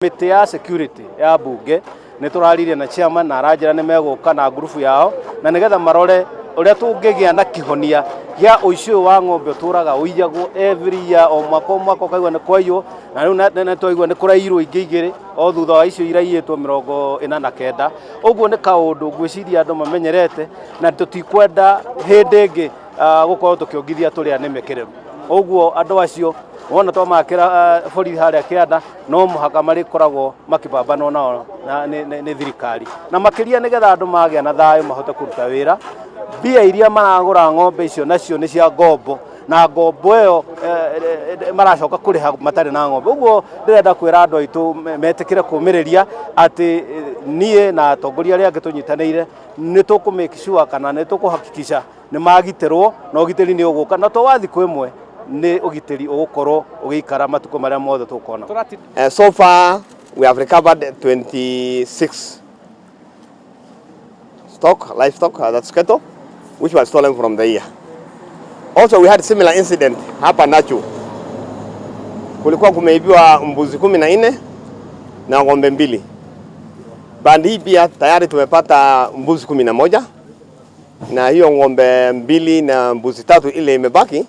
Mĩtĩ ya security ya mbunge nĩ tũraririe na chairman na aranjĩra nĩ megũka na ngurubu yao na nĩgetha marore ũrĩa tũngĩgĩa na kĩhonia gĩa ũici ũyũ wa ng'ombe ũtũraga ũiyagwo every year, o mwaka o mwaka ũkaigua nĩ kwaiywo, na rĩu nĩ twaigua nĩ kũraiyirwo ingĩ igĩrĩ o thutha wa icio iraiyĩtwo 49. Ũguo nĩ kaũndũ ngwĩciria andũ mamenyerete na tũtikwenda hĩndĩ ĩngĩ gũkorwo tũkĩongithia tũrĩ a nĩme kĩrĩru. Ũguo andũ acio wona twamakĩra borithi harĩa kĩanda, no mũhaka marĩkoragwo makĩbambanwo nao nĩ thirikari, na makĩria nĩgetha andũ magĩa na thayũ mahote kũruta wĩra. Mbia iria maragũra ng'ombe icio nacio nĩ cia ngombo, na ngombo ĩyo maracoka kũrĩha matarĩ na ng'ombe. Ũguo ndĩrenda kwĩra andũ aitũ metĩkĩre kũmĩrĩria atĩ niĩ na atongoria arĩa angĩ tũnyitanĩire nĩ tũkũ make sure kana nĩ tũkũhakikisha nĩ magitĩrwo, na ũgitĩri nĩ ũgũka, na to wa thikũ ĩmwe, nĩ ũgitĩri ũgũkorwo ũgĩikara matukũ marĩa mothe tũkona. So far we have recovered 26 stock, livestock, that's cattle, which was stolen from the year. Also we had similar incident hapa Nachu. Kulikuwa kumeibiwa mbuzi 14 na ng'ombe mbili. Bandi hii pia tayari tumepata mbuzi 11 na hiyo ng'ombe mbili na mbuzi tatu ile imebaki.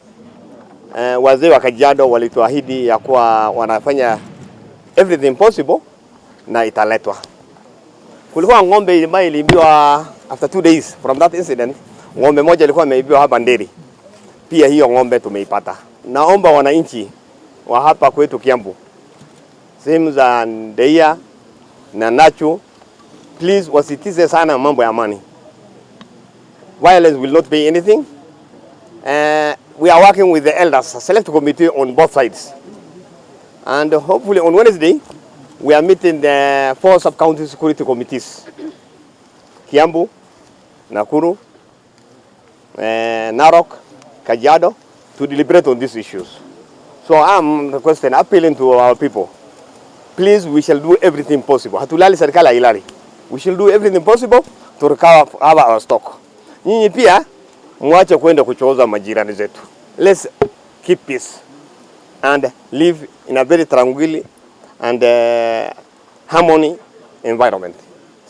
Wazee wa Kajiado walituahidi ya kuwa wanafanya everything possible na italetwa. Kulikuwa ng'ombe ambayo iliibiwa after 2 days from that incident. Ng'ombe moja ilikuwa imeibiwa hapa Nderi, pia hiyo ng'ombe tumeipata. Naomba wananchi wa hapa kwetu Kiambu, sehemu za Ndeia na Nachu, please wasitize sana mambo ya amani. Violence will not pay anything. We are working with the elders, a select committee on both sides. And hopefully on Wednesday, we are meeting the four sub-county security committees. Kiambu, Nakuru, Narok, Kajiado, to deliberate on these issues. So I'm requesting, appealing to our people, please, we shall do everything possible. Hatulali, serikali hailali. We shall do everything possible to recover our stock. Nyinyi pia mwache kwenda kuchokoza majirani zetu. Let's keep peace and live in a very tranquil and harmony environment.